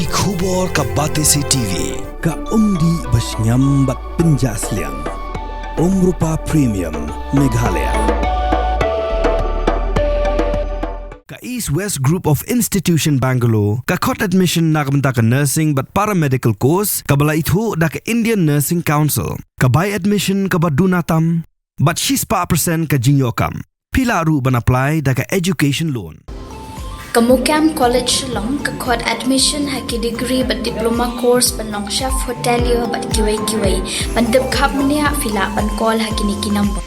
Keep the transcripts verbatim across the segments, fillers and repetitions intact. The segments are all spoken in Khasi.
Ki khubor ka Batesi T V. Ka umdih ba shngiam bad pynjah sliang. Umrupa Premium Meghalaya. Ka East West Group of Institution Bangalore, ka khot admission na ka bynta ka nursing bad paramedical course, kaba la ithuh da ka Indian Nursing Council. Ka bai admission kaba duna tam, bad shispah percent ka jingïoh kam. Phi lah ruh ban apply da ka education loan. Ka Mukam College Shillong ka khot admission ha ki degree bad diploma course ban long chef hotelier bad kiwei kiwei. Ban tip khapmniah phi lah ban call ha kine ki number.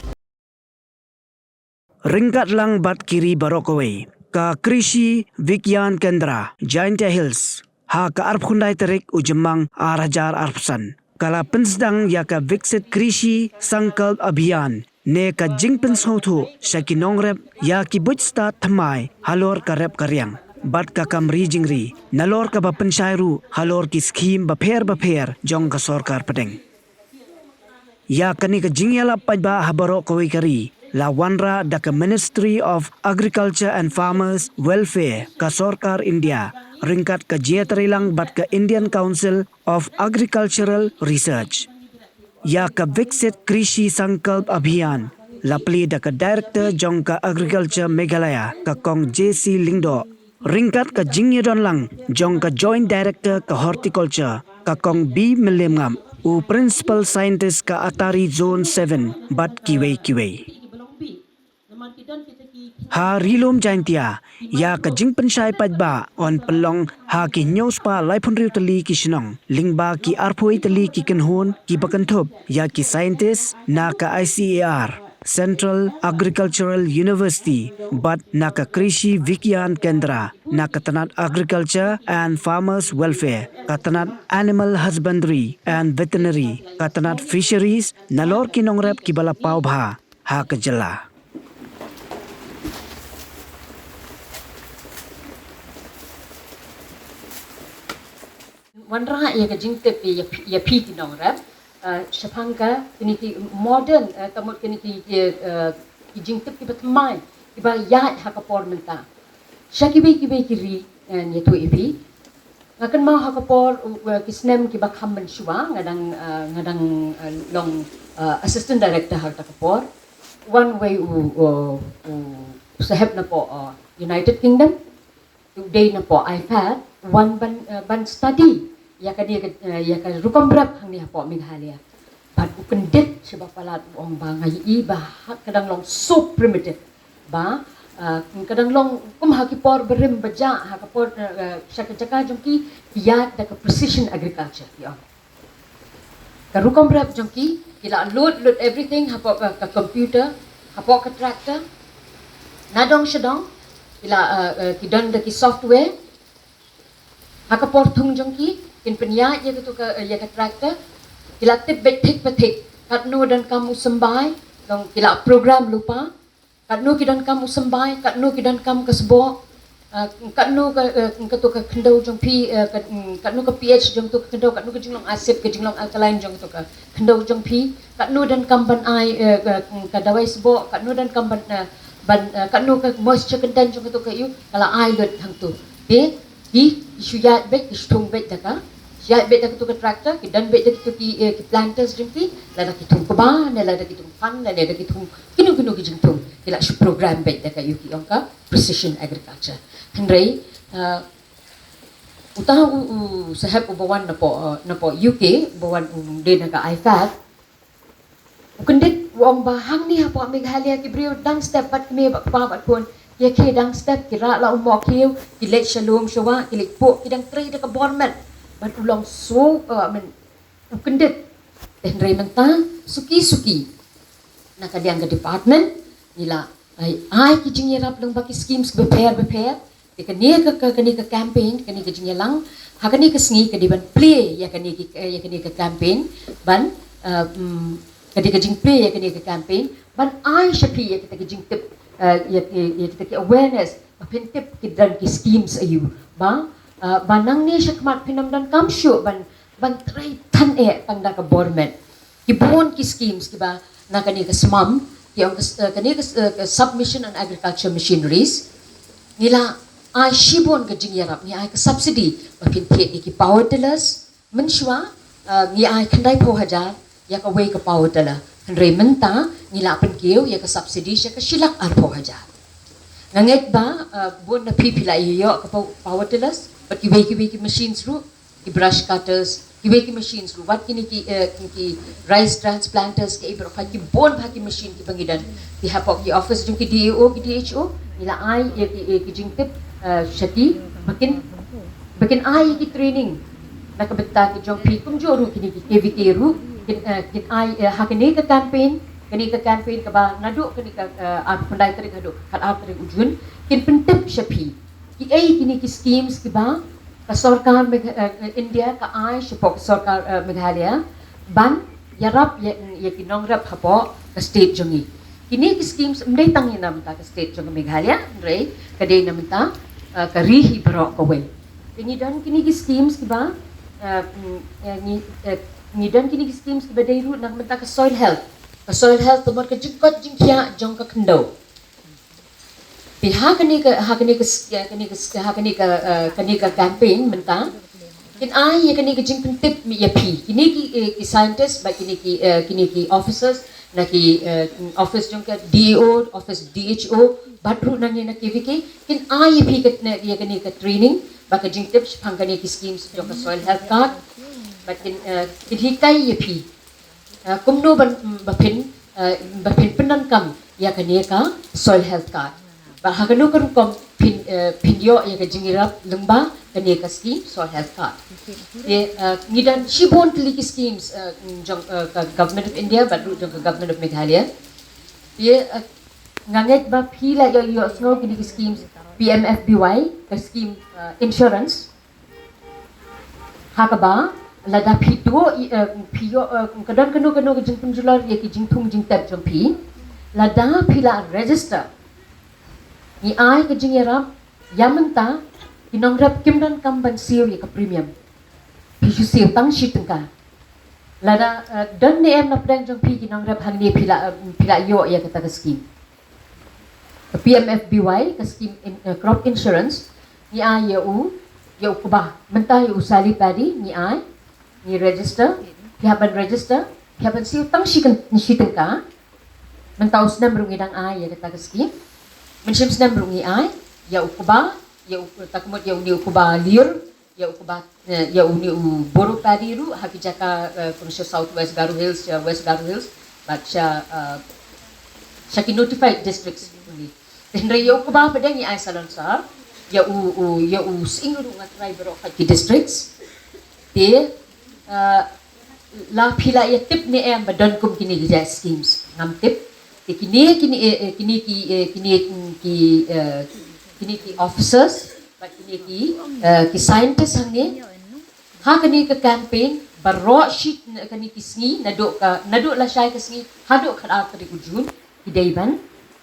Ryngkat lang bad ki ri baroh kawei, ka Krishi Vigyan Kendra, Jaintia Hills, ha ka arphew khyndai tarik u Jymmang ar hajar arphew san, ka la pynsdang ïa ka Viksit Krishi Sankalp Abhiyan, ne ka jingpynsngewthuh sha ki nongrep ïa ki buit stad thymmai halor ka rep ka riang bad ka kam ri jingri, nalor kaba pynshai ruh halor ki skhim bapher bapher jong ka sorkar pdeng. Ïa kane ka jingïalap paidbah ha baroh kawei ka ri la wanrah da ka Ministry of Agriculture and Farmers Welfare ka Sorkar India, ryngkat ka jingïatreilang bad ka Indian Council of Agricultural Research. Ïa ka Viksit Krishi Sankalp Abhiyan la plie da ka Director jong ka Agriculture Meghalaya, ka Kong J C Lyngdoh, ryngkat ka jingïadon lang jong ka Joint Director ka Horticulture, ka Kong B Mylliemngap, u Principal Scientist ka Attari Zone seven, bad kiwei kiwei. Ha Ri Lum Jaintia, ïa ka jingpynshai paidbah yn pynlong ha ki hynñiew spah laiphew hynriew tylli ki shnong, lyngba ki arphew wei tylli ki kynhun kiba kynthup ïa ki scientist na ka I C A R, Central Agricultural University, bad na ka Krishi Vigyan Kendra, na ka tnat Agriculture and Farmers Welfare, ka tnat Animal Husbandry and Veterinary, ka tnat Fisheries, nalor ki nongrep kiba la paw bha ha ka jylla. Wanrah ïa ka jingtip ïa, ïa phi ki nongrep, eh, shaphang ka kine ki modern, eh, ka mut kine ki, ki, eh, ki jingtip kiba thymmai, kiba ïaid ha ka por mynta. Sha kiwei kiwei ki ri, eh, ïathuh ïa phi. Nga kynmaw ha ka por, uh, ki snem kiba kham mynshuwa, nga dang, uh, nga dang, uh, long, uh, assistant director ha kata ka por. Wan wei u, uh, u sahep napoh, uh, United Kingdom, u dei napoh IFAD, wan ban, uh, ban study ïa kane ka, uh, ïa ka rukom rep hangne hapoh Meghalaya. Bad u kyndit shibun palat, u ong ba nga ïohi ba ha ka dang long so primitive. Ba, ah, ka dang long kum ha ki por barim ba jah, ha ka por, ah, sha ka jaka jong ki, ki ïaid da ka precision agriculture, ki ong. Ka rukom rep jong ki, ki la load, load everything hapoh ka, ka computer, hapoh ka tractor. Nadong shadong, ki la, ah, ah, ki don da ki software. Ha ka por thung jong ki, kin pynïaid ïa katu ka, ïa ka tractor, ki la tip beit thik pa thik katno donkam u symbai, long ki la program lypa, katno ki donkam u symbai, katno ki donkam ka sboh, ah, katno ka, eh, katu ka khyndew jong phi, eh, ka, mm, katno ka pH jong katu ka khyndew, katno ka jinglong acid, ka jinglong alkaline jong katu ka khyndew jong phi, katno donkam ban ai, eh, ka, mm, ka dawai sboh, katno donkam ban, eh, ban, eh, katno ka moisture content jong katu ka ïu, ka la ai lut hangtu. Te, ki, ki shu ïaid beit, ki shu thung beit da ka, shu ïaid beit da katu ka tractor, ki don beit da kitu ki, eh, ki planters jong ki, lada ki thung kba, ne lada ki thung phan, ne lada ki thung kino kino ki jingthung, ki la shu program beit da ka ïu, ki ong ka precision agriculture. Hynrei, eh, uta u, u sahep uba wan napoh, eh, napoh UK, uba wan u dei na ka IFAD, u kyndit, u ong ba hangne hapoh Meghalaya ki briew dang step bad kmie bad kpa bad khun. Ki ïa khie dang step, ki rah la u mohkhiew, ki leit sha lum sha wah, ki leit puh, ki dang trei da ka bor met. Bad u long so, uh, I mean, u kyndit. Te hynrei mynta, suki suki, na ka liang ka department, ngi la ai, ai ki jingïarap lyngba ki schemes bapher bapher. Te kane ka, ka, kane ka campaign, kane ka jingïalang, ha kane ka sngi ka dei ban plie ïa kane ki, ïa kane ka campaign, ban, eh, mm, ka dei ka jingplie ïa kane ka campaign, ban ai sha phi ïa kita ki jingtip, eh, ïa, ïa, ïa kita ki awareness, ba phin tip ki don ki schemes aïu. Ba, eh, ba nangne shakhmat phin ym donkam shuh ban, ban trei than eh tang da ka bor met. Ki bun ki schemes kiba na kane ka SMAM, ki ong ka, eh, kane ka, eh, ka Sub Mission on Agriculture Machineries. Ngi la, ai shibun ka jingïarap, ngi ai ka subsidy ba phin thied ïa ki power tillers. Mynshuwa, uh, ngi ai khyndai phew hajar ïa kawei ka power tiller. Hynrei mynta ngi la pynkiew ïa ka subsidy sha ka shi lak ar phew hajar. Nga ngeit ba, uh, bun na phi phi la ïoh ka pow- power tillers, bad kiwei kiwei ki machines ruh, ki brush cutters, kiwei ki machines ruh, wat kine ki, uh, ki rice transplanters, ki ei baroh, ki bun bha ki machine kiba ngi don. Ki hapoh ki office jong ki D A O, ki D H O, ngi la ai ïa ki, ïa ki jingtip, uh, sha ki, ba kin, ba kin ai ïa ki training na ka bynta ki jong phi, kumjuh ruh kine ki K V K ruh, kin, uh, kin ai, uh, ha kane ka campaign, kane ka campaign kaba naduh kane ka, uh, ar, khyndai tarik haduh khat ar tarik u Jun, kin pyntip sha phi ki ei kine ki schemes kiba ka sorkar Megh- uh, India ka ai shapoh ka sorkar, uh, Meghalaya ban ïarap ïa, ïa ki nongrep hapoh ka state jong ngi. Kine ki schemes ym dei tang ïa na bynta ka state jong ka Meghalaya, hynrei ka dei na bynta, uh, ka ri hi baroh kawei. Te ngi don kine ki schemes kiba, uh, mm, eh, ngi, eh, ngi don kine ki schemes kiba dei ruh na bynta ka soil health. Ka soil health, tumor, ka jingkoit jingkhiah jong ka khyndew. Te ha kane ka, ha kane ka s- ha kane ka s- ha kane ka, uh, kane ka campaign mynta, kin ai ïa kane ka jingpyntip ïa phi, kine ki, uh, ki scientist bad kine ki, uh, kine ki officers na ki, uh, office jong ka D A O, office D H O, bad ruh nangne na K V K, kin ai ïa phi ka, na- ïa kane ka training bad ka jingtip shaphang kane ki schemes jong ka soil health card. Bad kin, uh, kin hikai ïa phi, uh, kumno ban, mm, ba phin, uh, ba phin pyndonkam ïa kane ka soil health card. Bad ha kano ka rukom phin, uh, phin ïoh ïa ka jingïarap lyngba kane ka scheme soil health card. Te, uh, ngi don shibun tylli ki schemes, uh, jong, uh, ka Government of India bad ruh jong ka Government of Meghalaya. Te, uh, nga ngeit ba phi la ïoh ïohsngew kine ki schemes P M F B Y, ka scheme, uh, insurance. Ha kaba lada phi duh i, eh, phi ïoh, eh, ka don kano kano ka jingpynjulor ïa ki jingthung jingtep jong phi, lada phi la register, ngi ai ka jingïarap ïa mynta, ki nongrep kim donkam ban siew ïa ka premium. Phi shu siew tang shi tyngka. Lada, eh, don ne em na pdeng jong phi ki nongrep hangne, phi la, eh, phi la ïoh ïa kata ka scheme. Ka P M F B Y, ka scheme in, eh, crop insurance, ngi ai ïa u, ïa u kba. Mynta ïa u Sali Paddy ngi ai, ngi register, phi hap ban register, phi hap ban siew tang shi kyn- shi tyngka. Mynta u snem ruh ngi dang ai ïa kata ka scheme. Mynshem snem ruh ngi ai ïa u kba, ïa u, ta ka mut ïa une u kba liur, ïa u kba, eh, ïa une u boro paddy ruh ha ki jaka, eh, kum sha South West Garo Hills, sha West Garo Hills, bad sha, eh, sha ki notified districts only. Hynrei ïa u kba pat de ngi ai salonsar, ïa u, u, ïa u sying ruh nga trai baroh ki districts. Te, eh, la phi la ïa tip ne em ba don kum kine ki jait schemes, ngam tip. Te kine, kine, eh, eh, kine ki, eh, kine ki, eh, kine ki officers bad kine ki, eh, ki scientist hangne, ha kane ka campaign baroh shi kane ki sngi, naduh ka, naduh lashai ka sngi haduh khatar tarik u Jun, ki dei ban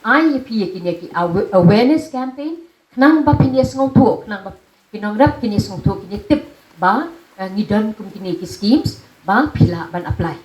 ai ïa phi ïa kine ki awa- awareness campaign, khnang ba phin ïa sngewthuh, khnang ba ki nongrep kin ïa sngewthuh, kin ïa tip ba, eh, ngi don kum kine ki schemes ba phi lah ban apply.